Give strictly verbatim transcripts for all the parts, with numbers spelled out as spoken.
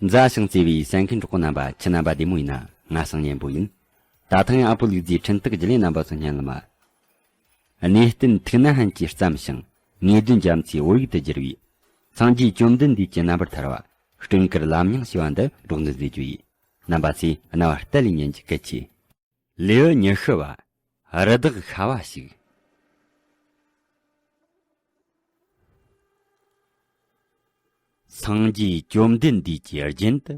མཛའ་ཞིང་བརྩེ་བའི་གསན་མཁན་གྲོགས་པོ་རྣམ་པ། ཁྱེད་རྣམ་པ་བདེ་མོ་ཡིན་ན། ང་སང་ཉན་པོ་ཡིན། ད་ཐེངས་ཨ་ཕོ་ལུག་རྫིའི་འཕྲིན་སྟེགས་བརྒྱུད་ལས་རྣམ་པ་ཚོ་སྙན་ལ་མ། གནས་བརྟན་ཐུགས་ན་ཧན་གྱིས་བརྩམས་ཤིང་། ངེས་དོན་རྒྱ་མཚོའི་བོད་ཡིག་ཏུ་བསྒྱུར་བའི། སངས་རྒྱས་བཅོམ་ལྡན་འདས་ཀྱི་རྣམ་པར་ཐར་བ། སྤྲིན་དཀར་ལམ་རྙིང་ཞེས་པ་འདི་སྒྲོག་འདོན་མཛད་རྒྱུ་ཡིན། རྣམ་པ་ཚོས་རྣ་བ་གཏད་ལས་ཉན་རྒྱུ་གལ་ཆེ། ལེའུ་ཉི་ཤུ་བ། རི་དྭགས་ཤ་བ་ཞིག་སངས་རྒྱས་བཅོམ་ལྡན་འདས་ཀྱིས་རྒྱུན་དུ་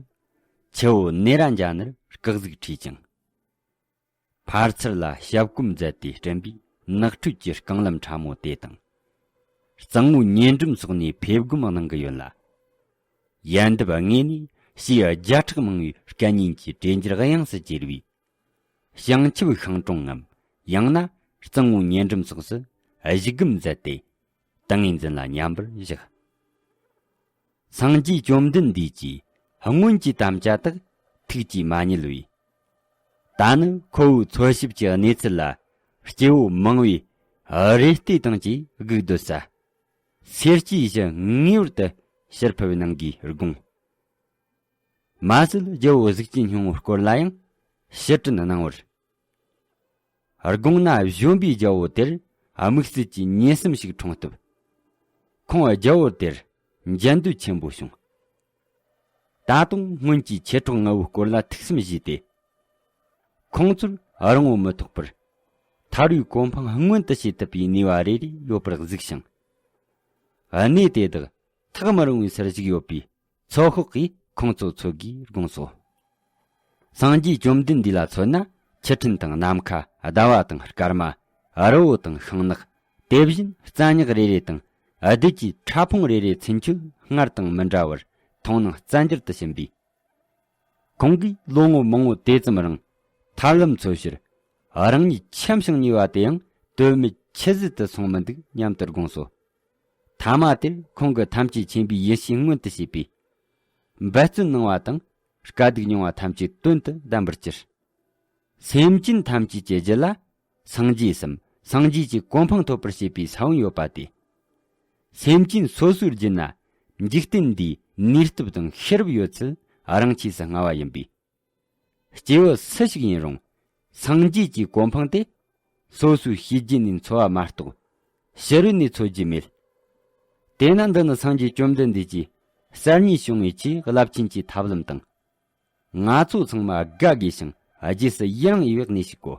ཆུ་བོ་ནེ་ར་ཛྙཱ་ནར་སྐག་གཟུགས་འཁྲིས་ཀྱང་། ཕར་ཚུར་ལ་ཞབས་གོམ་མཛད་དེ་བསྐྲུན་པའི་ནགས་ཁྲོད་ཀྱི་རྐང་ལམ་ཕྲ་མོ་དེ་དང་། གཙང་བོའི་ཉེ་འགྲམ་སོགས་ནས་ཕེབས་སྒོམ་གནང་གི་ཡོད་ལ། ཡལ་འདབ་ལྔས་ནས་ཕྱིའི་བརྒྱ་ཕྲག་མང་བའི་སྐད་སྙན་གྱི་གྲེ་འགྱུར་དབྱངས་སུ་གྱེར་བའི། བྱང་ཆུབ་ཤིང་དྲུང་ངམ། ཡང་ན་གཙང་བོའི་ཉེ་འགྲམ་སོགས་སུ་གཞུག་གུམ་མཛད་དེ། ཏིང་ངེ་འཛིན་ལ་མཉམ་པར་བཞག་སངས་རྒྱས་བཅོམ་ལྡན་འདས་ཀྱིས་སྔོན་གྱི་དམ་བཅའ་དག་ཐུགས་ཀྱིས་མ་མྱལ་བས། ད་ནི་ཁོ་བོའི་འཚོ་ཞིབ་ཀྱི་གནས་ཚུལ་ལ་སྐྱེ་བོ་མང་བས་རེ་ལྟོས་དང་བཅས་སྒུག་སྡོད་ས། སེར་སྐྱའི་གཞི་ངེས་པར་དུ་ཕྱིར་ཕུད་གནང་གིས་དགོངས། མ་ཟད་རྒྱལ་པོ་གཟུགས་ཅན་སྙིང་པོའི་སྐོར་ལ་ཡང་ཕྱིར་དྲན་གནང་བར། དགོངས་ན་གཞོན་པའི་རྒྱལ་པོ་དེར་དམིགས་བསལ་གྱི་ཉེན་སེམས་ཤིག་འཁྲུངས་སྟབས། ཁོང་རྒྱལ་པོ་དེར་འཇལ་འདོད་ཆེན་པོ་བྱུང་། ད་དུང་སྔོན་གྱི་མཆེད་གྲོགས་ལྔ་བོའི་སྐོར་ལ་ཐུགས་བསམ་བཞེས་ཏེ། ཁོང་ཚོར་རིང་པོ་མི་ཐོགས་པར། ཐར་བའི་གོ་འཕང་མངོན་དུ་བྱེད་ཐུབ་པའི་ནུས་པ་རེ་རེ་ཡོད་པར་གཟིགས་ཤིང་། གནས་དེ་དག་ཐག་མི་རིང་བའི་སར་བཞུགས་ཡོད་པས། ཚོད་དཔག་གིས་ཁོང་ཚོ་འཚོལ་དགོས་དགོངས་སོ། སངས་རྒྱས་བཅོམ་ལྡན་འདས་ལ་མཚོན་ན། ཆུ་ཕྲན་དང་ནམ་མཁའ། ཟླ་བ་དང་སྐར་མ། རི་བོ་དང་ཤིང་ནགས། དེ་བཞིན་རྩྭ་ཉག་རེ་རེ་དང་། རྡུལ་གྱི་ཕྲ་ཕུང་རེ་རེའི་ཚུན་ཆོད་སྔར་དང་མི་འདྲ་བར་མཐོང་སྣང་རྩ་འགྱུར་དུ་ཕྱིན་པས། ཁོང་གིས་ལོ་ངོ་མང་པོ་དེ་ཙམ་རིང་ཐར་ལམ་འཚོལ་ཕྱིར། རང་ཉིད་འཁྱམས་ཤིང་ཉེ་བ་དེ་ཡང་དོན་མེད་ཆུད་ཟོས་དུ་སོང་མི་འདུག་སྙམ་དུ་དགོངས་སོ། ཐ་མ་དེར་ཁོང་གིས་ཐམས་ཅད་མཁྱེན་པའི་ཡེ་ཤེས་མངོན་དུ་བྱས་པས། འབད་བརྩོན་གནང་བ་དང་དཀའ་སྡུག་མྱོང་བ་ཐམས་ཅད་དོན་དུ་ལྡན་པར་གྱུར། སེམས་ཅན་ཐམས་ཅད་ཀྱི་རྒྱུད་ལ་སངས་རྒྱས་སམ་སངས་རྒྱས་ཀྱི་གོ་འཕང་ཐོབ་པར་བྱེད་པའི་ས་བོན་ཡོད་པ་སྟེ། སེམས་ཅན་སོ་སོའི་རྒྱུད་ན་འཇིག་རྟེན་འདིའི་ནུས་སྟོབས་དང་ཤེས་རབ་ཡོད་ཚུལ་རང་ཆས་སུ་མངའ་བ་ཡིན་པས། སྐྱེ་བོ་སུ་ཞིག་ཡིན་རུང་སངས་རྒྱས་ཀྱི་གོ་འཕང་དེ་སོ་སོའི་ཤེས་རྒྱུད་ནས་འཚོལ་བ་མ་གཏོགས་ཕྱི་རོལ་ནས་འཚོལ་རྒྱུ་མེད། དེས་ན་འདི་ནི་སངས་རྒྱས་བཅོམ་ལྡན་འདས་ཀྱིས་གསར་རྙེད་བྱུང་བའི་ཆེས་རླབས་ཆེན་གྱི་ཐབས་ལམ་དང་། ང་ཚོ་ཚང་མ་དགའ་དགོས་ཤིང་རྗེས་སུ་ཡི་རང་ཡོད་པའི་གནས་ཤིག་གོ།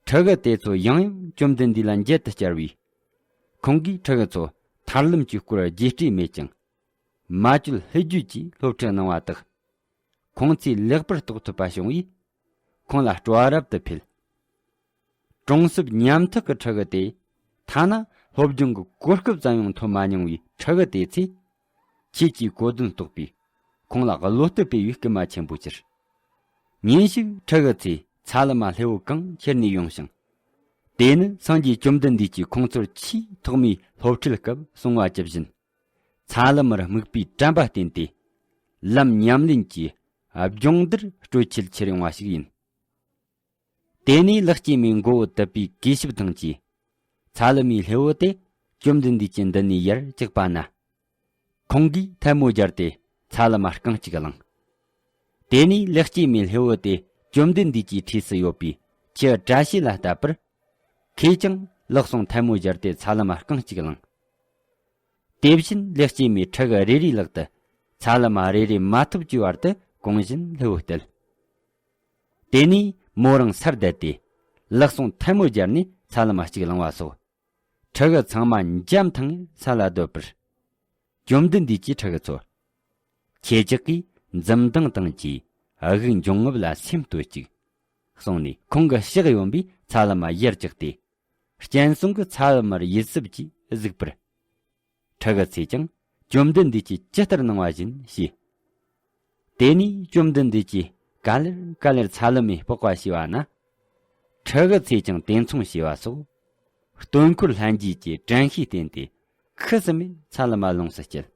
ཕྲུ་གུ་དེ་ཚོ་ཡང་ཡང་བཅོམ་ལྡན་འདས་ལ་མཇལ་དུ་བཅར་བས། ཁོང་གིས་ཕྲུ་གུ་ཚོ་ཐར་ལམ་གྱི་སྐོར་རྒྱས་སྤྲོས་མེད་ཀྱང་། མ་བཅོལ་ལྷོད་བརྗོད་ཀྱིས་སློབ་ཁྲིད་གནང་བ་དག་ཁོང་ཚོས་ལེགས་པར་རྟོགས་ཐུབ་པ་བྱུང་བས། ཁོང་ལ་སྤྲོ་བ་རབ་ཏུ་འཕེལ། གྲོང་གསེབ་ཉམ་ཐག་གི་ཕྲུ་གུ་དེས་ཐ་ན་སློབ་སྦྱོང་གི་གོ་སྐབས་ཙམ་ཡང་ཐོབ་མ་མྱོང་བའི་ཕྲུ་གུ་དེ་ཚོས་ཁྱེད་ཀྱི་གོ་དོན་རྟོགས་པས་ཁོང་ལ་བློ་གཏད་སྤེལ་བའི་སྐུལ་མ་ཆེན་པོ་གྱུར། ཉིན་ཞིག་ཕྲུ་གུ་ཚོས་ཚ་ལུ་མ་སླེ་བོ་གང་ཁྱེར་ནས་ཡོང་ཞིང་། དེ་ནི་སངས་རྒྱས་བཅོམ་ལྡན་འདས་ཀྱིས་ཁོང་ཚོར་ཆེས་ཐོག་མའི་སློབ་ཁྲིད་སྐབས་གསུང་བ་ཇི་བཞིན། ཚ་ལུ་མར་སྨུག་པའི་དྲན་པ་བསྟེན་ཏེ། ལམ་ཉམས་ལེན་གྱི་སྦྱོང་བརྡར་སྤྲོད་ཆེད་ཁྱེར་ཡོང་བ་ཞིག་ཡིན། དེ་ནས་ལེགས་སྐྱེས་མའི་མགོ་བོ་དུད་པའི་གུས་ཞབས་དང་བཅས། ཚ་ལུ་མའི་སླེ་བོ་དེ་བཅོམ་ལྡན་འདས་ཀྱི་མདུན་ནས་ཡར་བཀྱགས་པ་ན། ཁོང་གིས་ཐལ་མོ་སྦྱར་ཏེ་ཚ་ལུ་མ་རྐང་གཅིག་བླངས། དེ་ནས་ལེགས་སྐྱེས་མའི་སླེ་བོ་དེ་བཅོམ་ལྡན་འདས་ཀྱི་འཁྲིས་སུ་ཡོད་པའི་ཁྱི་བཀྲ་ཤིས་ལ་བསྟབས་པར། ཁོས་ཀྱང་ལག་ཟུང་ཐལ་མོ་སྦྱར་ཏེ་ཚ་ལུ་མ་རྐང་གཅིག་བླངས། དེ་བཞིན་ལེགས་སྐྱེས་མའི་ཕྲུ་གུ་རེ་རེའི་ལག་ཏུ་ཚ་ལུ་མ་རེ་རེ་མ་ཐོབ་ཀྱི་བར་དུ་གོང་བཞིན་སླེ་བོ་གཏད། དེ་ནས་མོ་རང་སར་བསྡད་དེ་ལག་ཟུང་ཐལ་མོ་སྦྱར་ནས་ཚ་ལུ་མ་གཅིག་བླངས་པ་སོགས། ཕྲུ་གུ་ཚང་མ་འཇམ་ཐང་ངེར་ས་ལ་སྡོད་པར། བཅོམ་ལྡན་འདས་ཀྱིས་ཕྲུ་གུ་ཚོར། ཁྱེད་ཅག་གིས་འཛུམ་མདངས་དང་བཅས་དབུགས་འབྱུང་རྔུབ་ལ་སེམས་གཏོད་ཅིག་གསུངས་ནས་ཁོང་གི་ཕྱག་གཡོན་པས་ཚ་ལུ་མ་ཡར་བཀྱགས་ཏེ། སྤྱན་ཟུང་གིས་ཚ་ལུ་མར་ཡིད་སྲིབ་ཀྱིས་གཟིགས་པར། ཕྲུ་གུ་ཚོས་ཀྱང་བཅོམ་ལྡན་འདས་ཀྱིས་ཇི་ལྟར་གནང་བ་བཞིན་བྱས། དེ་ནས་བཅོམ་ལྡན་འདས་ཀྱིས་ག་ལེར་ག་ལེར་ཚ་ལུ་མའི་སྤགས་པ་བྱས་པ་ན། ཕྲུ་གུ་ཚོས་ཀྱང་དེ་མཚུངས་བྱས་པ་སོགས། སྟོན་འཁོར་ལྷན་རྒྱས་ཀྱི་དྲན་ཤེས་བསྟེན་ཏེ་ཁུ་སིམ་མེར་ཚ་ལུ་མ་ལོངས་སུ་སྤྱད།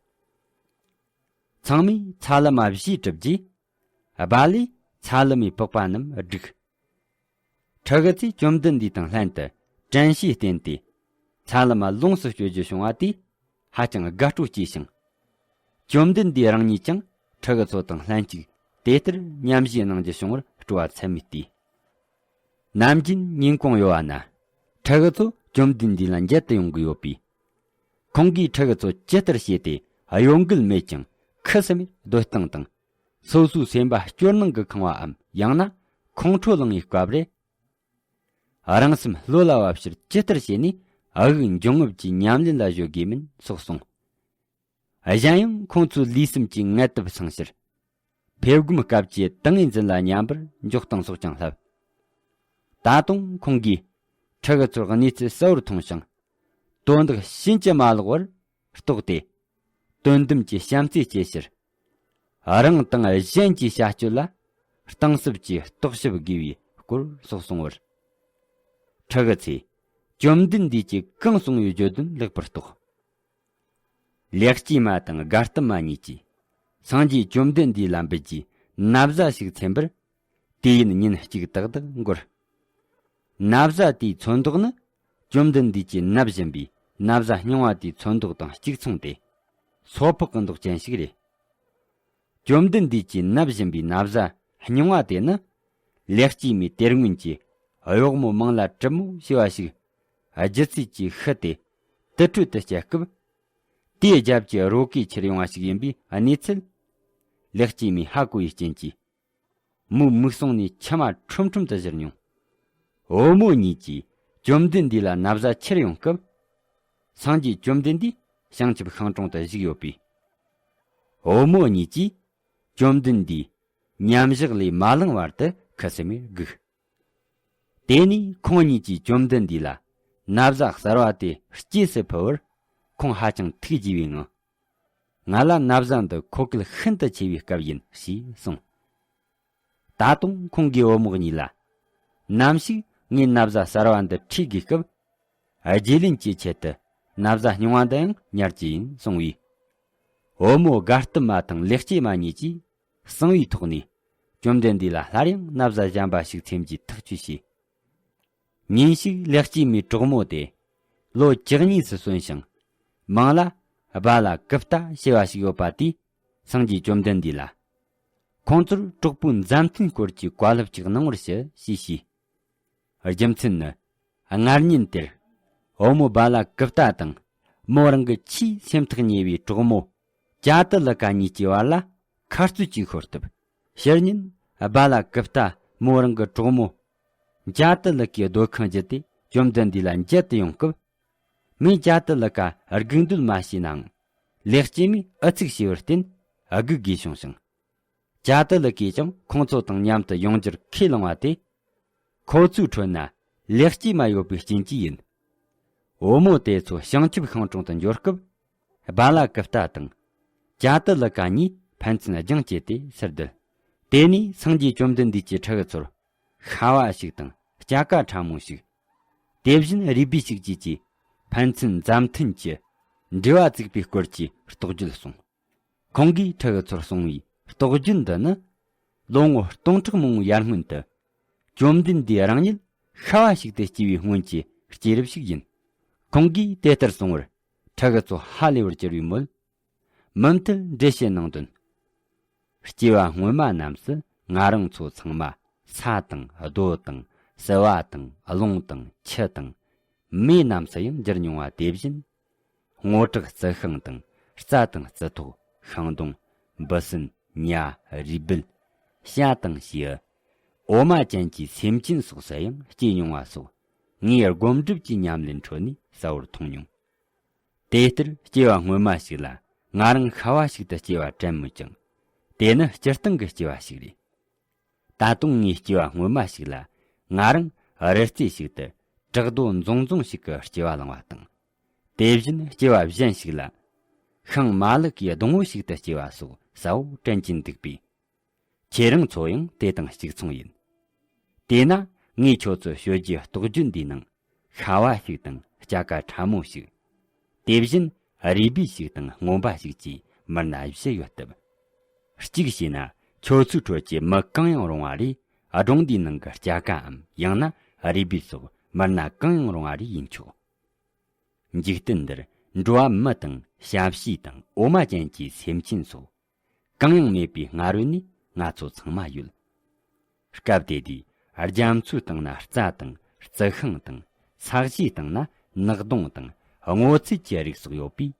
ཚང་མས་ཚ་ལུ་མ་བཞེས་གྲུབ་རྗེས། སྦ་ལས་ཚ་ལུ་མའི་པགས་པ་རྣམས་བསྒྲིགས། ཕྲུ་གུ་ཚོས་བཅོམ་ལྡན་འདས་དང་ལྷན་དུ་དྲན་ཤེས་བསྟེན་ཏེ། ཚ་ལུ་མ་ལོངས་སུ་སྤྱོད་རྒྱུ་བྱུང་བ་དེས་ཧ་ཅང་དགའ་སྤྲོ་སྐྱེས་ཤིང་། བཅོམ་ལྡན་འདས་རང་ཉིད་ཀྱང་ ཕྲུ་གུ་ཚོ་དང་ལྷན་ཅིག་དེ་ལྟར་མཉམ་ཞུགས་གནང་རྒྱུ་བྱུང་བར་སྤྲོ་བ་ཚད་མེད་བསྐྱེད། ནམ་རྒྱུན་ཉིན་གུང་ཡོལ་བ་ན། ཕྲུ་གུ་ཚོ་བཅོམ་ལྡན་འདས་ལ་མཇལ་དུ་ཡོང་གི་ཡོད་པས། ཁོང་གིས་ཕྲུ་གུ་ཚོ་ཇི་ལྟར་བྱས་ཏེ་གཡོ་འགུལ་མེད་ཀྱང་ཁུ་སིམ་མེར་སྡོད་སྟངས་དང་། སོ་སོའི་སེམས་པ་སྐྱོ་སྣང་གིས་ཁེངས་པའམ། ཡང་ན་ཁོང་ཁྲོ་ལངས་པའི་སྐབས་རེ། རང་སེམས་ལྷོད་ལ་བབས་ཕྱིར་ཇི་ལྟར་བྱས་ནས་དབུགས་འབྱུང་རྔུབ་ཀྱི་ཉམས་ལེན་ལ་གཞོལ་དགོས་མིན་སོགས་གསུངས། གཞན་ཡང་ཁོང་ཚོའི་ལུས་སེམས་ཀྱི་ངལ་དུབ་སངས་ཕྱིར། ཕེབས་སྒོམ་སྐབས་ཀྱི་ཏིང་ངེ་འཛིན་ལ་མཉམ་པར་འཇོག་སྟངས་སོགས་ཀྱང་བསླབས། ད་དུང་ཁོང་གིས་ཕྲུ་གུ་ཚོར་གནས་ཚུལ་གསལ་བོར་མཐོང་ཞིང་། དོན་དག་ཕྱིན་ཅི་མ་ལོག་པར་རྟོགས་ཏེ། དོན་དམ་གྱི་བྱམས་བརྩེ་སྐྱེ་ཕྱིར། རང་དང་གཞན་གྱི་བྱ་སྤྱོད་ལ་གཏིང་ཟབ་ཀྱིས་རྟོག་ཞིབ་དགོས་པའི་སྐོར་སོགས་གསུངས་པར། ཕྲུ་གུ་ཚོས་བཅོམ་ལྡན་འདས་ཀྱིས་གང་གསུངས་པའི་བརྗོད་དོན་ལེགས་པར་རྟོགས། ལེགས་སྐྱེས་མ་དང་དགའ་གཏུམ་མ་གཉིས་ཀྱིས་སངས་རྒྱས་བཅོམ་ལྡན་འདས་ལ་འབུལ་རྒྱུའི་ན་བཟའ་ཞིག་འཚོལ་བར། དུས་ཡུན་ཉིན་གཅིག་ཏག་ཏག་འགོར། ན་བཟའ་དེའི་ཚོན་མདོག་ནི་བཅོམ་ལྡན་འདས་ཀྱིས་མནབས་བཞིན་པའི་ན་བཟའ་རྙིང་བ་དེའི་ཚོན་མདོག་དང་གཅིག་མཚུངས་ཏེ། སོ་ཕག་གི་མདོག་ཅན་ཞིག་རེད། བཅོམ་ལྡན་འདས་ཀྱིས་མནབས་བཞིན་པའི་ན་བཟའ་རྙིང་བ་དེ་ནི། ལེགས་སྐྱེས་མའི་དེ་སྔོན་གྱི་གཡོག་མོ་མིང་ལ་གྲུབ་མོ་ཞེས་པ་ཞིག་ལྗིད་ཚད་ཀྱིས་ཤི་སྟེ་དུར་ཁྲོད་དུ་བསྐྱལ་སྐབས། དེའི་རྒྱབ་ཀྱི་རོ་ཁའི་ཁྱེར་ཡོང་བ་ཞིག་ཡིན་པའི་གནས་ཚུལ། ལེགས་སྐྱེས་མས་ཧ་གོ་བའི་རྐྱེན་གྱིས། མོའི་མིག་ཟུང་ནས་མཆི་མ་ཁྲོམ་ཁྲོམ་དུ་བཞུར་མྱོང་། བུ་མོ་གཉིས་ཀྱིས་བཅོམ་ལྡན་འདས་ལ་ན་བཟའ་ཁྱེར་ཡོང་སྐབས། སངས་རྒྱས་བཅོམ་ལྡན་འདས་བྱང་ཆུབ་ཤིང་དྲུང་དུ་བཞུགས་ཡོད་པས། བུ་མོ་གཉིས་ཀྱིས་བཅོམ་ལྡན་འདས་མཉམ་བཞག་ལས་མ་ལངས་བར་དུ་ཁུ་སིམ་མེར་སྒུག། དེ་ནས་ཁོང་གཉིས་ཀྱིས་བཅོམ་ལྡན་འདས་ལ་ན་བཟའ་གསར་བ་དེ་སྐྱེས་སུ་ཕུལ་བར། ཁོང་ཧ་ཅང་ཐུགས་དགྱེས་པའི་ངང་། ང་ལ་ན་བཟའ་འདི་མཁོ་གལ་ཤིན་ཏུ་ཆེ་བའི་སྐབས་ཡིན་ཞེས་གསུངས། ད་དུང་ཁོང་གིས་བུ་མོ་གཉིས་ལ། ནམ་ཞིག་ངས་ན་བཟའ་གསར་བ་འདི་འཁྲིད་དགོས་སྐབས། རྗེས་ལེན་གྱི་ཆེད་དུ་ན་བཟའ་རྙིང་བ་འདི་ཡང་ཉར་གྱི་ཡིན་གསུངས་པས། བུ་མོ་དགའ་གཏུམ་མ་དང་ལེགས་སྐྱེས་མ་གཉིས་ཀྱིས་གསང་བའི་ཐོག་ནས་བཅོམ་ལྡན་འདས་ལ་སླར་ཡང་ན་བཟའ་གཞན་པ་ཞིག་འཚོལ་རྒྱུའི་ཐག་གཅོད་བྱས། ཉིན་ཞིག་ལེགས་སྐྱེས་མའི་གྲོགས་མོ་དེ་ལོ་བཅུ་གཉིས་སུ་སོན་ཞིང་། མིང་ལ་སྦ་ལ་ཀུབ་ཏ་ཞེས་པ་ཞིག་ཡོད་པ་དེས་སངས་རྒྱས་བཅོམ་ལྡན་འདས་ལ། ཁོང་ཚོར་གྲོགས་པོའི་མཛའ་མཐུན་སྐོར་གྱི་བཀའ་སློབ་ཅིག་གནང་བར་ཞུ་ཞེས་ཞུས། རྒྱུ་མཚན་ནི། སྔར་ཉིན་དེར་བུ་མོ་སྦ་ལ་ཀུབ་ཏ་དང་མོ་རང་གི་ཆེས་སེམས་ཐག་ཉེ་བའི་གྲོགས་མོ་ཅ་ཏི་ལི་ཀ་གཉིས་ཀྱི་བར་ལ་ཁ་རྩོད་ཅིག་ཤོར་སྟབས། ཕྱི་ཉིན་སྦ་ལ་ཀུབ་ཏ་མོ་རང་གི་གྲོགས་མོ་ཅ་ཏི་ལི་ཀའི་སྡོད་ཁང་བརྒྱུད་དེ་བཅོམ་ལྡན་འདས་ལ་མཇལ་དུ་ཡོང་སྐབས། མོས་ཅ་ཏི་ལི་ཀ་སྒུག་འདོད་མ་བྱས་ནའང་། ལེགས་སྐྱེས་མས་ཨུ་ཚུགས་བྱས་པར་བརྟེན་སྒུག་དགོས་བྱུང་ཞིང་། ཅ་ཏི་ལི་ཀས་ཀྱང་ཁོང་ཚོ་དང་མཉམ་དུ་ཡོང་རྒྱུར་ཁས་བླངས་པ་དེ། ཁོ་ཚོའི་ཁྲོད་ན་ལེགས་སྐྱེས་མ་ཡོད་པའི་རྐྱེན་གྱིས་ཡིན། བུ་མོ་དེ་ཚོ་བྱང་ཆུབ་ཤིང་དྲུང་དུ་འབྱོར་སྐབས། སྦ་ལ་ཀུབ་ཏ་དང་། ཅ་ཏི་ལི་ཀ་གཉིས་ཕན་ཚུན་སྦྱངས་བྱས་ཏེ་ཟུར་བསྡད། དེ་ནས་སངས་རྒྱས་བཅོམ་ལྡན་འདས་ཀྱིས་ཕྲུ་གུ་ཚོར་ཤ་བ་ཞིག་དང་སྐྱ་ཀ་ཕྲ་མོ་ཞིག་དེ་བཞིན་རུས་སྦལ་ཞིག་བཅས་ཀྱི་ཕན་ཚུན་མཛའ་མཐུན་གྱི་འབྲེལ་བ་བཙུགས་པའི་སྐོར་གྱི་རྟོགས་བརྗོད་གསུངས། ཁོང་གིས་ཕྲུ་གུ་ཚོར་གསུངས་པའི་རྟོགས་བརྗོད་འདི་ནི། ལོ་ངོ་སྟོང་ཕྲག་མང་པོའི་ཡར་སྔོན་དུ། བཅོམ་ལྡན་འདས་རང་ཉིད་ཤ་བ་ཞིག་ཏུ་སྐྱེས་པའི་སྔོན་གྱི་སྐྱེས་རབས་ཤིག་ཡིན། ཁོང་གིས་དེ་ལྟར་གསུང་བར། ཕྲུ་གུ་ཚོ་ཧ་ལས་པར་གྱུར་བའི་མོད། མུ་མཐུད་འགྲེལ་བཤད་གནང་དོན། སྐྱེ་བ་སྔོན་མ་རྣམས་སུ་ང་རང་ཚོ་ཚང་མ་ས་དང་རྡོ་དང་བསིལ་བ་དང་རླུང་དང་ཆུ་དང་མེ་རྣམས་སུ་ཡང་འགྱུར་མྱོང་བ་དེ་བཞིན། སྔོ་བྲག་རྩི་ཤིང་དང་རྩྭ་དང་རྩི་ཐོག་ཤིང་སྡོང་འབུ་སྲིན་ཉ་རུས་སྦལ། བྱ་དང་བྱིའུ། འོ་མ་ཅན་གྱི་སེམས་ཅན་སོགས་སུ་ཡང་སྐྱེས་མྱོང་བ་སོགས་ངའི་སྒོམ་སྒྲུབ་ཀྱི་ཉམས་ལེན་ཁྲོད་ནས་གསལ་བོར་མཐོང་མྱོང་། དེ་ལྟར་སྐྱེ་བ་སྔོན་མ་ཞིག་ལ་ང་རང་ཤ་བ་ཞིག་ཏུ་སྐྱེ་བ་དྲན་མོད་ཀྱང་། དེ་ནི་སྤྱིར་བཏང་གི་སྐྱེ་བ་ཞིག་རེད། ད་དུང་ངའི་སྐྱེ་བ་སྔོན་མ་ཞིག་ལ་ང་རང་རི་རྩེ་ཞིག་ཏུ་བྲག་རྡོ་འཛོང་འཛོང་ཞིག་གི་སྐྱེ་བ་བླངས་པ་དང་། དེ་བཞིན་སྐྱེ་བ་གཞན་ཞིག་ལ་ཤིང་མ་ལུག་གི་སྡོང་བོ་ཞིག་ཏུ་སྐྱེ་བ་སོགས་གསལ་བོ་དྲན་གྱིན་འདུག་པས། ཁྱེད་རང་ཚོ་ཡང་དེ་དང་གཅིག་མཚུངས་ཡིན། དེས་ན་ངས་ཁྱོད་ཚོར་ཤོད་རྒྱུའི་རྟོགས་བརྗོད་འདིའི་ནང་ཤ་བ་ཞིག་དང་སྐྱ་ཀ་ཕྲ་མོ་ཞིག་དེ་བཞིན་རུས་སྦལ་ཞིག་དང་རྔོན་པ་ཞིག་བཅས་མི་སྣ་བཞི་ཡོད་སྟབས། གཅིག་བྱས་ན་ཁྱོད་ཚོའི་ཁྲོད་ཀྱི་མི་གང་ཡང་རུང་བ་རེ་སྒྲུང་འདིའི་ནང་གི་སྐྱ་ཀའམ་ཡང་ན་རུས་སྦལ་སོགས་མི་སྣ་གང་ཡང་རུང་བ་རེ་ཡིན་ཆོག་འཇིག་རྟེན་འདིར་འགྲོ་བ་མི་དང་བྱ་བྱིའུ་དང་འོ་མ་ཅན་གྱི་སེམས་ཅན་སོགས། གང་ཡང་མེད་པའི་སྔ་རོལ་ནས་ང་ཚོ་ཚང་མ་ཡོད། སྐབས་དེ་དུས་རྒྱ་མཚོའི་སྟེང་ན་རྩྭ་དང་རྩི་ཤིང་དང་ས་གཞིའི་སྟེང་ན་ནག་དུང་དང་སྔོ་ཚལ་གྱི་རིགས་སོགས་ཡོད་པས།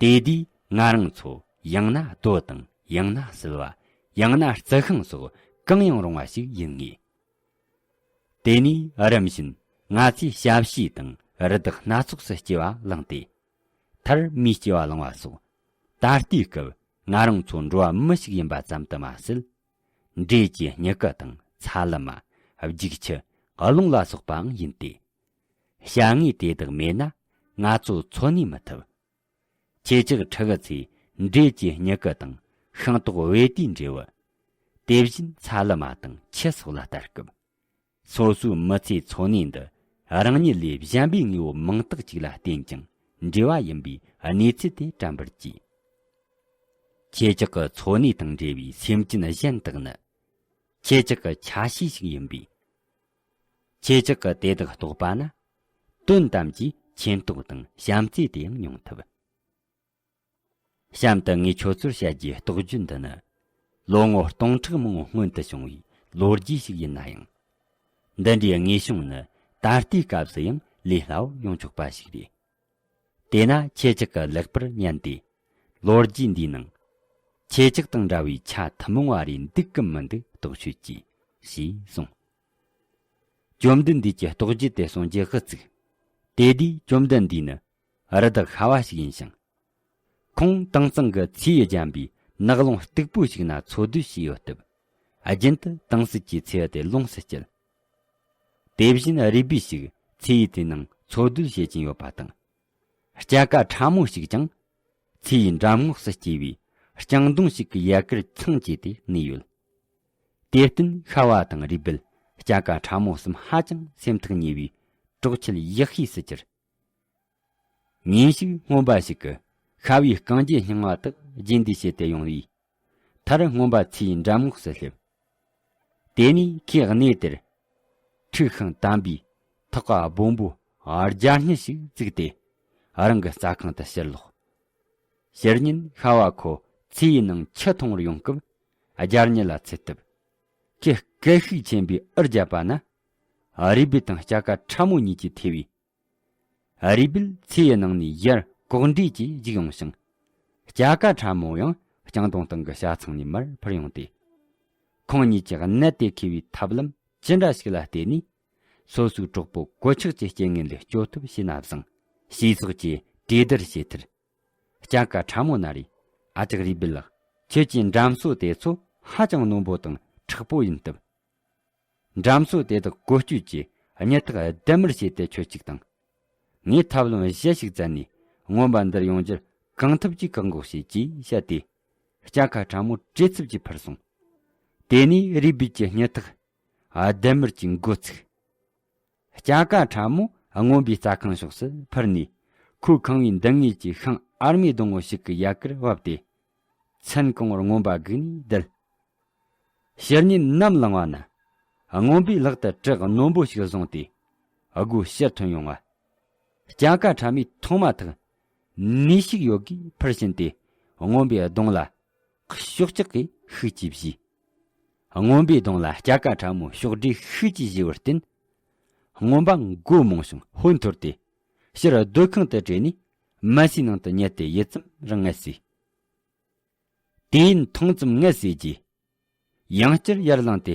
དེ་དུས་ང་རང་ཚོ་ཡང་ན་རྡོ་དང་ཡང་ན་བསིལ་བ། ཡང་ན་རྩི་ཤིང་སོགས་གང་ཡང་རུང་བ་ཞིག་ཡིན་ངེས། དེ་ནས་རིམ་བཞིན་ང་ཚོས་ཞབས་ཕྱི་དང་རི་དྭགས་སྣ་ཚོགས་སུ་སྐྱེ་བ་བླངས་ཏེ། མཐར་མིའི་སྐྱེ་བ་བླངས་པ་སོགས། ད་ལྟའི་སྐབས་ང་རང་ཚོ་འགྲོ་བ་མི་ཞིག་ཡིན་པ་ཙམ་དུ་མ་ཟད། འབྲས་ཀྱི་སྨྱུ་གུ་དང་ཚ་ལུ་མ། རྒྱུག་ཆུ། རླུང་ལ་སོགས་པའང་ཡིན་ཏེ། བྱ་དངོས་དེ་དག་མེད་ན་ང་ཚོ་འཚོ་གནས་མི་ཐུབ། ཁྱེད་ཅག་ཕྲུ་གུ་ཚོས་འབྲས་ཀྱི་སྨྱུ་གུ་དང་ཤིང་ཏོག་བེ་ཏའི་འབྲས་བུ། དེ་བཞིན་ཚ་ལུ་མ་དང་ཆུ་སོགས་ལ་ལྟ་སྐབས། སོ་སོའི་མི་ཚེའི་འཚོ་གནས་འདི་རང་ཉིད་ལས་གཞན་པའི་དངོས་པོ་མིང་རྟགས་ཅིག་ལ་བརྟེན་ཀྱང་འབྲེལ་བ་ཡིན་པའི་གནས་ཚུལ་དེ་དྲན་པར་གྱིས། ཁྱེད་ཅག་གི་འཚོ་གནས་དང་འབྲེལ་བའི་སེམས་ཅན་གཞན་དག་ནི། ཁྱེད་ཅག་གི་ཆ་ཤས་ཤིག་ཡིན་པས། ཁྱེད་ཅག་གིས་དེ་དག་རྟོགས་པ་ན། དོན་དམ་གྱིས་མཁྱེན་རྟོགས་དང་བྱམས་བརྩེ་དེ་ཡང་མྱོང་ཐུབ། གཤམ་དུ་ངས་ཁྱོད་ཚོར་བཤད་རྒྱུའི་རྟོགས་བརྗོད་འདི་ནི། ལོ་ངོ་སྟོང་ཕྲག་མང་པོ་སྔོན་དུ་བྱུང་བའི་ལོ་རྒྱུས་ཤིག་ཡིན་ན་ཡང་། འདི་འདྲའི་དངོས་བྱུང་ནི་ད་ལྟའི་སྐབས་སུ་ཡང་ལས་སླ་བོར་ཡོང་ཆོག་པ་ཞིག་རེད། དེས་ན་ཁྱེད་ཅག་གིས་ལེགས་པར་ཉན་ཏེ། ལོ་རྒྱུས་འདིའི་ནང་། ཁྱེད་ཅག་དང་འདྲ་བའི་ཆ་ཐུན་མོང་བ་རེ་འདུག་གམ་མི་འདུག་རྟོགས་ཤོད་ཀྱིས། ཞེས་གསུངས། བཅོམ་ལྡན་འདས་ཀྱི་རྟོགས་བརྗོད་དེ་གསུང་རྒྱུ་གི་ཚིག་དེ་དུས་བཅོམ་ལྡན་འདས་ནི་རི་དྭགས་ཤ་བ་ཞིག་ཡིན་ཞིང་། ཁོང་དེང་སང་གི་མཚེའུ་རྒྱམ་པའི་ནགས་ཀློང་སྟུག་པོ་ཞིག་ན་འཚོ་སྡོད་བྱས་ཡོད་སྟབས། རྒྱུན་དུ་དེང་སྲིད་ཀྱི་མཚེའུ་དེ་ལོངས་སུ་སྤྱད། དེ་བཞིན་རུས་སྦལ་ཞིག་མཚེའུ་དེའི་ནང་འཚོ་སྡོད་བྱེད་ཀྱིན་ཡོད་པ་དང་། སྐྱ་ཀ་ཕྲ་མོ་ཞིག་ཀྱང་མཚེའུའི་འགྲམ་ངོགས་སུ་སྐྱེས་པའི་ལྕང་སྡོང་ཞིག་གི་ཡལ་གར་འཚང་བྱས་ཏེ་གནས་ཡོད། དེར་བརྟེན་ཤ་བ་དང་རུས་སྦལ་སྐྱ་ཀ་ཕྲ་མོ་གསུམ་ཧ་ཅང་སེམས་ཐག་ཉེ་བའི་གྲོགས་མཆེད་ཡག་ཤོས་སུ་གྱུར། ཉིན་ཞིག་རྔོན་པ་ཞིག་གིས་ཤ་བའི་རྐང་རྗེས་རྙིང་བ་དག་རྗེས་འདེད་བྱེད་དུ་ཡོང་བས། མཐར་རྔོན་པ་མཚེའུའི་འགྲམ་ངོགས་སུ་སླེབས། དེ་ནས་ཁོས་གནས་དེར་ཁྲུས་ཤིང་དམ་པའི་ཐག་པ་སྦོམ་པོ་རྒྱ་སྙི་ཞིག་བཙུགས་ཏེ། རང་གི་རྩྭ་ཁང་དུ་ཕྱིར་ལོག་ཕྱིར་ཉིན་ཤ་བ་ཁོ་མཚེའུའི་ནང་ཆུ་འཐུང་བར་ཡོང་སྐབས། རྒྱ་སྙི་ལ་ཚུད་སྟབས། ཁོས་སྐད་ཤུགས་ཆེན་པོས་འུར་བརྒྱབ་པ་ན། རུས་སྦལ་དང་སྐྱ་ཀ་ཕྲ་མོ་གཉིས་ཀྱིས་ཐོས་པས། རུས་སྦལ་མཚེའུའི་ནང་ནས་ཡར་ལྐོག་འགྲོས་ཀྱིས་རྒྱུག་ཡོང་ཞིང་། སྐྱ་ཀ་ཕྲ་མོ་ཡང་ལྕང་སྡོང་སྟེང་གི་བྱ་ཚང་ནས་མར་འཕུར་ཡོང་སྟེ། ཁོང་གཉིས་ཀྱིས་གནད་དེ་འཁེལ་བའི་ཐབས་ལམ་ཅི་འདྲ་ཞིག་ལ་བརྟེན་ནས། སོ་སོའི་གྲོགས་པོ་གོད་ཆག་གི་རྐྱེན་ངན་ལས་སྐྱོབ་ཐབས་བྱས་ན་བཟང་། ཞེས་སོགས་ཀྱི་གྲོས་བསྡུར་བྱས་མཐར། སྐྱ་ཀ་ཕྲ་མོ་ན་རེ། ཨ་ཅག་རུས་སྦལ་ལགས། ཁྱོད་ཀྱི་འགྲམ་སོ་དེ་ཚོ་ཧ་ཅང་རྣོན་པོ་དང་མཁྲེགས་པོ་ཡིན་སྟབས། འགྲམ་སོ་དེ་དག་བཀོལ་སྤྱོད་ཀྱིས་སྨྱུ་ཐག་ལྡེམ་མར་བྱས་ཏེ་ཁྱོད་གཅིག་དང་། ངས་ཐབས་ལམ་གཞན་ཞིག་བཙལ་ནས་རྔོན་པ་འདིར་ཡོང་རྒྱུར་གང་ཐུབ་ཀྱིས་བཀག་འགོག་བྱེད་ཅེས་བཤད་དེ། སྐྱ་ཀ་ཕྲ་མོ་བྲེལ་འཚུབ་ཀྱིས་འཕུར་སོང་། དེ་ནས་རུས་སྦལ་གྱི་སྨྱུ་ཐག་ལྡེམ་མར་གྱི་འགོ་ཚུགས། སྐྱ་ཀ་ཕྲ་མོ་རྔོན་པའི་རྩྭ་ཁང་ཕྱོགས་སུ་འཕུར་ནས། ཁོའི་ཁང་བའི་མདུན་ངོས་ཀྱི་ཤིང་ཨར་མའི་སྡོང་བོ་ཞིག་གི་ཡལ་གར་བབས་ཏེ། མཚན་གང་བོར་རྔོན་པ་སྒུག་ནས་བསྡད། ཕྱིར་ཉིན་ནམ་ལངས་པ་ན། རྔོན་པས་ལག་ཏུ་གྲི་རྣོན་པོ་ཞིག་བཟུང་སྟེ། སྒོའི་ཕྱིར་ཐོན་ཡོང་བ། སྐྱ་ཀ་ཕྲ་མོས་མཐོང་མ་ཐག་ནུས་ཤུགས་ཡོད་དགུས་འཕུར་ཕྱིན་ཏེ། རྔོན་པའི་གདོང་ལ་ཤོག་ལྕགས་ཀྱིས་ཤུགས་ཀྱིས་བཞིས། རྔོན་པའི་གདོང་ལ་སྐྱ་ཀ་ཕྲ་མོས་ཤོག་སྒྲོས་ཤུགས་ཀྱིས་བཞིས་པར་བརྟེན། རྔོན་པ་མགོ་རྨོངས་ཤིང་ཧོན་འཐོར་ཏེ། ཕྱིར་སྡོད་ཁང་དུ་བྲོས་ནས། མལ་སའི་ནང་དུ་ཉལ་ཏེ་ཡུད་ཙམ་རང་ངལ་གསོས། དུས་ཡུན་ཐུང་ཙམ་ངལ་གསོས་རྗེས། ཡང་བསྐྱར་ཡར་ལངས་ཏེ།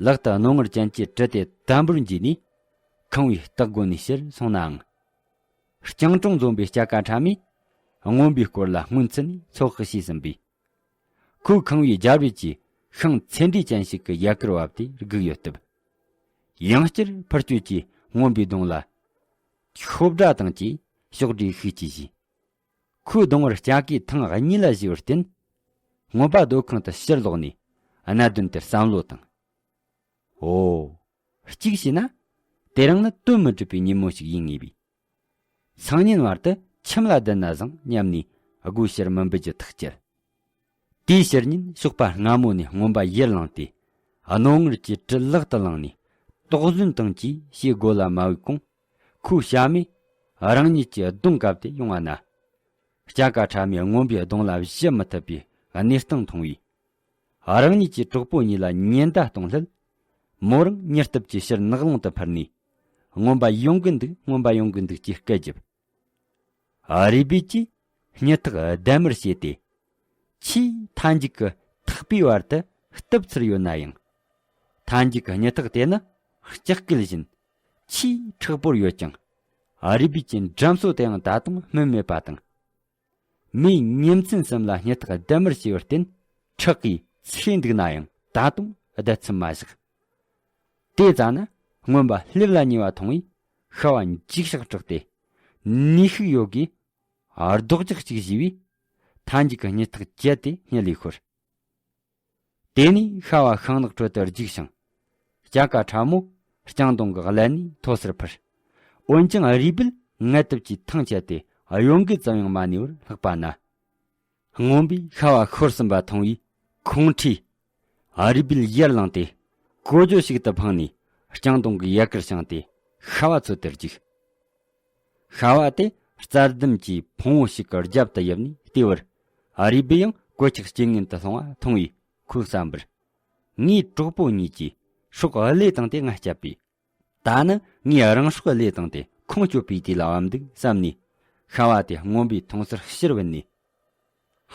ལག་ཏུ་རྣོ་ངར་ཅན་གྱི་གྲི་དེ་དམ་པོར་འཇུས་ནས། ཁང་བའི་ལྟག་སྒོ་ནས་ཕྱིར་སོང་ནའང་། སྤྱང་གྲུང་འཛོམས་པའི་སྐྱ་ཀ་ཕྲ་མོས་རྔོན་པའི་སྐོར་ལ་སྔོན་ཚུད་ནས་ཚོད་དཔག་བྱས་ཟིན་པས། ཁོའི་ཁང་བའི་རྒྱབ་རོལ་གྱི་ཤིང་ཚེ་འབྲས་ཅན་ཞིག་གི་ཡལ་གར་བབས་ཏེ་སྒུག་ཡོད་སྟབས། ཡང་བསྐྱར་འཕུར་སྐྱོད་ཀྱིས་རྔོན་པའི་གདོང་ལ་ཤོབ་སྒྲ་དང་བཅས་ཤོག་སྒྲོས་ཤུགས་ཀྱིས་བཞིས། ཁོའི་གདོང་བར་སྐྱ་ཀའི་ཐེངས་གཉིས་ལ་བཞིས་པར་བརྟེན། རྔོན་པ་སྡོད་ཁང་དུ་ཕྱིར་ལོག་ནས་གནད་དོན་དེར་བསམ་བློ་བཏང་། འོ། གཅིག་བྱས་ན། དེ་རིང་ནི་དོན་མི་འགྲུབ་པའི་ཉིན་མོ་ཞིག་ཡིན་ངེས་པས། སང་ཉིན་བར་དུ་ཁྱིམ་ལ་བསྡད་ན་བཟང་སྙམ་ནས་སྒོའི་ཕྱིར་མི་འབུད་རྒྱུ་ཐག་བཅད། དེའི་ཕྱིར་ཉིན་ཞོགས་པ་སྔ་མོ་ནས་རྔོན་པ་ཡར་ལངས་ཏེ། རྣོ་ངར་གྱི་གྲི་ལག་ཏུ་བླངས་ནས་དོགས་ཟོན་དང་བཅས་ཞེ་སྒོ་ལ་མ་བུད་གོང་། ཁོའི་ཞྭ་མོས་རང་ཉིད་ཀྱི་གདོང་བཀབ་སྟེ་ཡོང་བ་ན། སྐྱ་ཀ་ཕྲ་མོས་རྔོན་པའི་གདོང་ལ་བཞི་མི་ཐུབ་པའི་ གནས་སྟངས་མཐོང་བས། རང་ཉིད་ཀྱི་གྲོགས་པོ་གཉིས་ལ་ཉེན་བརྡ་གཏོང་སླད། མོ་རང་མྱུར་སྟབས་ཀྱིས་ཕྱིར་ནགས་ཀློང་དུ་འཕུར་ནས། རྔོན་པ་ཡོང་གི་འདུག། རྔོན་པ་ཡོང་གི་འདུག་ཅེས་སྐད་བརྒྱབ། རུས་སྦལ་གྱིས་སྙི་ཐག་ལྡེམ་མར་བྱས་ཏེ། ཆེས་མཐའ་མཇུག་གི་ཐག་པའི་བར་དུ་བཏབ་ཚར་ཡོད་ན་ཡང་། མཐའ་མཇུག་གི་སྙི་ཐག་དེ་ནི་ལྕགས་སྐུད་བཞིན་ཆེས་མཁྲེགས་པོར་ཡོད་ཀྱང་། རུས་སྦལ་གྱི་འགྲམ་སོ་དེའང་ད་དུང་སྨིན་མེད་པ་དང་། མིའི་ཉིན་མཚན་གསུམ་ལ་སྙི་ཐག་ལྡེམ་མར་བྱས་པར་བརྟེན། ཁྲག་གིས་ཚིག་འདུག་ན་ཡང་ད་དུང་བརྡལ་ཚུབ་མ་བཞག། དེ་ཙ་ན་རྔོན་པ་སླེབས་ལ་ཉེ་བ་མཐོང་བས་ཤ་བ་འཇིགས་ཤིང་སྐྲག་སྟེ། ནུས་ཤུགས་ཡོད་དགུས་རྡོག་རྒྱག་ཅིག་བྱས་པས། མཐའ་མཇུག་གི་སྙི་ཐག་བཅད་དེ་སྙི་ལས་ཤོར། དེ་ནས་ཤ་བ་ཤིང་ནགས་ཁྲོད་དུ་རྒྱུག་ཞིང་། སྐྱ་ཀ་ཁྲ་མོ་ལྕང་སྡོང་གི་ཀླད་ནས་མཐོ་སར་འཕུར། འོན་ཀྱང་རུས་སྦལ་ངལ་དུབ་ཀྱིས་ཐང་ཆད་དེ་གཡོ་འགུལ་ཙམ་ཡང་མ་ནུས་པར་ལྷགས་པ་ན། རྔོན་པས་ཤ་བ་ཤོར་ཟིན་པ་མཐོང་བས་ཁོང་ཁྲོས། རུས་སྦལ་ཡར་ལངས་ཏེ་ཀོ་ཇོ་ཞིག་ཏུ་འཕངས་ནས་ལྕང་སྡོང་གི་ཡལ་གར་བྱིངས་ཏེ་ཤ་བ་འཚོལ་དུ་རྒྱུག། ཤ་བ་དེ་རྩྭ་ལྡུམ་གྱི་ཕུང་བོ་ཞིག་གི་རྒྱབ་ཏུ་ཡིབ་ནས་བལྟས་པར། རུས་སྦལ་ཡང་གོད་ཆག་སྐྱེ་ངན་དུ་སོང་བ་མཐོང་བས་ཁོས་བསམ་པར། ངའི་གྲོགས་པོ་གཉིས་ཀྱིས་སྲོག་བློས་བཏང་སྟེ་ང་བསྐྱབས་པས། ད་ནི་ངས་རང་སྲོག་བློས་བཏང་སྟེ་ཁོང་སྐྱོབ་པའི་དུས་ལ་བབ་འདུག་བསམ་ནས། ཤ་བ་དེ་རྔོན་པའི་མཐོང་སར་ཕྱིར་བུད་ནས།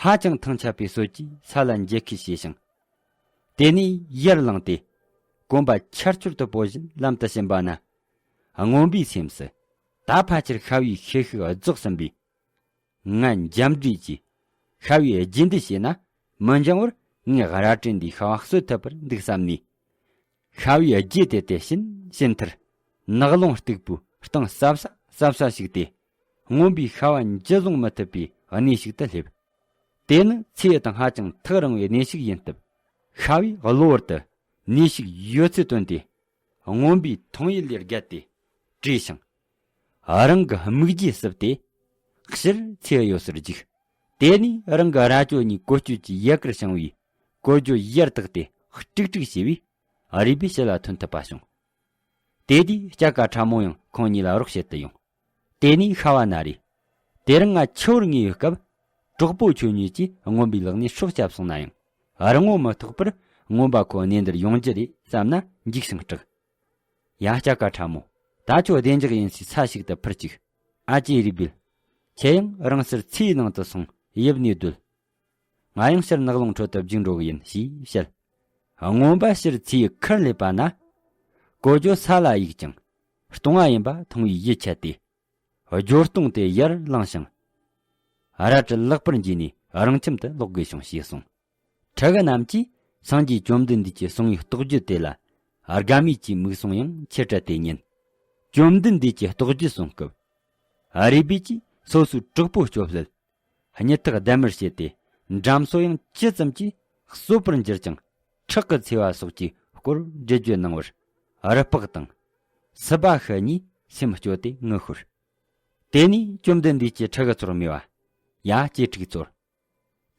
ཧ་ཅང་ཐང་ཆད་པའི་སྲོལ་གྱིས་ས་ལ་འགྱེལ་ཁུལ་བྱས་ཤིང་། དེ་ནས་ཡར་ལངས་ཏེ། གོམ་པ་ཆར་ཆུར་དུ་སྤོ་བཞིན་ལམ་དུ་ཕྱིན་པ་ན། རྔོན་པའི་སེམས་སུ། ད་ཕལ་ཆེར་ཤ་བའི་ཤེད་ཤུགས་རྫོགས་ཟིན་པས། ང་འཇམ་འདྲིས་ཀྱིས་ཤ་བའི་རྗེས་འདེད་བྱས་ན། མི་འགྱང་བར་ངས་རལ་གྲི་འདིས་ཤ་བ་གསོད་ཐུབ་པར་འདུག་བསམ་ནས། ཤ་བའི་རྗེས་དེད་དེ་ཕྱིན་ཕྱིན་མཐར། ནགས་ཀློང་སྟུག་པོའི་སྟེང་ཟབ་ས་ཟབ་ས་ཞིག་སྟེ། རྔོན་པས་ཤ་བ་འཇུ་བཟུང་མི་ཐུབ་པའི་གནས་ཤིག་ཏུ་སླེབས། དེ་ནི་ཚེ་ཡི་དང་ཧ་ཅང་ཐག་རིང་བའི་གནས་ཤིག་ཡིན་སྟབས། ཤ་བས་གློ་བུར་དུ་ནུས་ཤུགས་ཡོད་ཚད་བཏོན་ཏེ། རྔོན་པའི་ཐང་ཡིག་ལས་བརྒལ་ཏེ་བྲོས་ཤིང་། རང་གི་སྨུག་རྗེས་བསུབས་ཏེ། ཕྱིར་ཚེ་གཡོ་སར་རྒྱུག། དེ་ནས་རང་གི་རྭ་ཅོ་གཉིས་ཀོ་ཅོ་གྱི་ཡལ་གར་བྱིངས་པས་ཀོ་ཅོ་ཡར་བཏེགས་ཏེ་ཀྲིག་ཀྲིག་བྱས་པས། རུས་སྦལ་ཕྱི་ལ་ཐོན་ཐུབ་པ་བྱུང་། དེ་དུས་སྐྱ་ཀ་ཁྲ་མོ་ཡང་ཁོང་གཉིས་ལ་རོགས་བྱེད་དུ་ཡོང་། དེ་ནས་ཤ་བ་ན་རེ། དེ་རིང་ང་འཆི་བར་ངེས་ཡོད་སྐབས། གྲོགས་པོ་ཁྱོད་གཉིས་ཀྱིས་རྔོན་པའི་ལག་ནས་སྲོག་བསྐྱབས་སོང་ན་ཡང་། རིང་པོ་མི་ཐོགས་པར་རྔོན་པ་ཁོ་གནས་འདིར་ཡོང་རྒྱུ་རེད་བསམ་ན་འཇིགས་ཤིང་སྐྲག། ཡ། སྐྱ་ཀ་ཁྲ་མོ། ད་ཁྱོད་བདེ་འཇགས་ཡིན་སའི་ས་ཞིག་ཏུ་འཕུར་ཅིག། ཨ་ཅེ་རུས་སྦལ། ཁྱེད་ཡང་རང་སར་ཚེའི་ནང་དུ་སོང་ཡིབ་ནས་སྡོད། ང་ཡང་ཕྱིར་ནགས་ཀློང་ཁྲོད་དུ་རྒྱུག་འགྲོ་གི་ཡིན་ཞེས་བཤད། རྔོན་པ་ཕྱིར་ཚེའི་ཁར་སླེབས་པ་ན། ཀོ་ཅོ་ས་ལ་གཡུགས་ཀྱང་། སྟོང་བ་ཡིན་པ་མཐོང་བས་ཡིད་ཆད་དེ། སྒྱོགས་སྟོང་དེ་ཡར་བླངས་ཤིང་། རལ་གྲི་ལག་པར་འཇུས་ནས་རང་ཁྱིམ་དུ་ལོག་དགོས་བྱུང་ཞེས་གསུངས། ཕྲུ་གུ་རྣམས་ཀྱིས་སངས་རྒྱས་བཅོམ་ལྡན་འདས་ཀྱིས་གསུང་བའི་རྟོགས་བརྗོད་དེ་ལ་དགའ་མོས་ཀྱིས་མིག་ཟུང་ཡང་ཆེར་བགྲད་དེ་ཉན། བཅོམ་ལྡན་འདས་ཀྱིས་རྟོགས་བརྗོད་གསུང་སྐབས། རུས་སྦལ་གྱིས་སོ་སོའི་གྲོགས་པོ་སྐྱོབ་སླད། སྙི་ཐག་ལྡེམ་མར་བྱས་ཏེ། འགྲམ་སོ་ཡང་ཅི་ཙམ་གྱིས་གསོད་པར་འགྱུར་ཀྱང་། ཁྲག་གི་འཚེ་བ་སོགས་ཀྱི་སྐོར་འགྲེལ་བརྗོད་གནང་བར། རུ་དཔོག་དང་། སྲིད་པ་ཤི་གཉིས་སེམས་སྐྱོ་སྟེ་ངུ་ཤོར། དེ་ནས་བཅོམ་ལྡན་འདས་ཀྱིས་ཕྲུ་གུ་ཚོར་སྨྲས་པ། ཡ། གཅེས་ཕྲུག་ཚོར།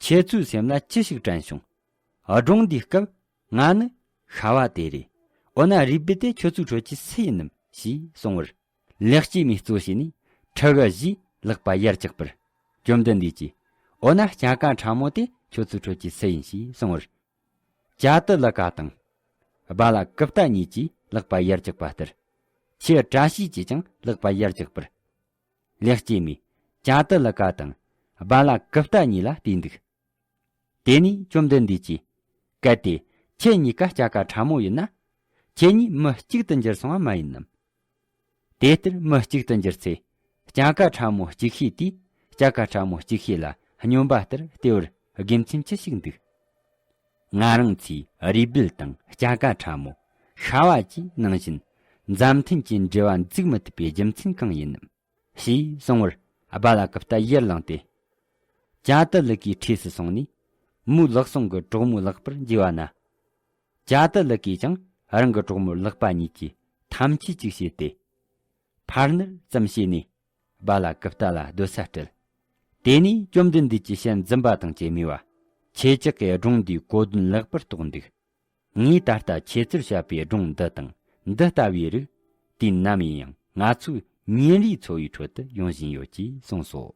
ཁྱེད་ཚོའི་སེམས་ལ་ཅི་ཞིག་དྲན་བྱུང་། སྒྲུང་འདིའི་སྐབས་ང་ནི་ཤ་བ་དེ་རེད། འོ་ན་རུས་སྦལ་དེ་ཁྱོད་ཚོའི་ཁྲོད་ཀྱི་སུ་ཡིན་ནམ་ཞེས་གསུངས་པར། ལེགས་སྐྱེས་མས་གཙོ་བྱས་ནས་ཕྲུ་གུ་བཞིས་ལག་པ་ཡར་བཀྱགས་པར། བཅོམ་ལྡན་འདས་ཀྱིས། འོ་ན་སྐྱ་ཀ་ཁྲ་མོ་དེ་ཁྱོད་ཚོའི་ཁྲོད་ཀྱི་སུ་ཡིན་ཞེས་གསུངས་པར། ཅ་ཏི་ལི་ཀ་དང་། སྦ་ལ་ཀི་པྟ་གཉིས་ཀྱིས་ལག་པ་ཡར་བཀྱགས་པ་ལྟར། ཁྱེད་བཀྲ་ཤིས་ཀྱིས་ཀྱང་ལག་པ་ཡར་བཀྱགས་པར། ལེགས་སྐྱེས་མས་ཅ་ཏི་ལི་ཀ་དང་སྦ་ལ་ཀི་པྟ་གཉིས་ལ་བལྟས་འདུག། དེ་ནས་བཅོམ་ལྡན་འདས་ཀྱིས། གལ་ཏེ་ཁྱེད་གཉིས་ཀ་སྐྱ་ཀ་ཁྲ་མོ་ཡིན་ན། ཁྱེད་གཉིས་མི་གཅིག་ཏུ་འགྱུར་སོང་བ་མ་ཡིན་ནམ། དེ་ལྟར་མི་གཅིག་ཏུ་འགྱུར་ཚེ། སྐྱ་ཀ་ཁྲ་མོ་གཅིག་ཤོས་དེས་སྐྱ་ཀ་ཁྲ་མོ་གཅིག་ཤོས་ལ་སྨྱོན་པ་ལྟར་བལྟས་པར་དགེ་མཚན་ཅི་ཞིག་འདུག། ང་རང་ཚོས་རུས་སྦལ་དང་སྐྱ་ཀ་ཁྲ་མོ། ཤ་བ་བཅས་ནང་བཞིན་མཛའ་མཐུན་གྱི་འབྲེལ་བ་འཛུགས་མི་ཐུབ་པའི་རྒྱུ་མཚན་གང་ཡིན་ནམ། ཞེས་གསུངས་པར། སྦ་ལ་ཀི་པྟ་ཡར་ལངས་ཏེ། ཅ་ཏི་ལི་ཀའི་འཁྲིས་སུ་སོང་ནས། མོའི་ལག་ཟུང་གིས་གྲོགས་མོའི་ལག་པར་འཇུས་པ་ན། ཅ་ཏི་ལི་ཀས་ཀྱང་རང་གི་གྲོགས་མོར་ལག་པ་གཉིས་ཀྱིས་ཐམས་ཅད་ཅིག་བྱས་ཏེ། ཕར་ནུར་ཙམ་བྱས་ནས་སྦ་ལ་ཀི་པྟ་ལ་སྡོད་ས་སྤྲད། དེ་ནས་བཅོམ་ལྡན་འདས་ཀྱིས་བཤད་འཛིན་པ་དང་བཅས་སྨྲས་པ། ཁྱེད་ཅག་གིས་སྒྲུང་འདིའི་གོ་དོན་ལེགས་པར་རྟོགས་འདུག། ངས་ད་ལྟ་ཁྱེད་ཚོར་བཤད་པའི་སྒྲུང་འདི་དང་འདི་ལྟ་བུའི་རིགས། དུས་ནམ་ཡིན་ཡང་ང་ཚོའི་ཉིན་རེའི་འཚོ་བའི་ཁྲོད་དུ་ཡོང་བཞིན་ཡོད་ཅེས་གསུངས་སོ།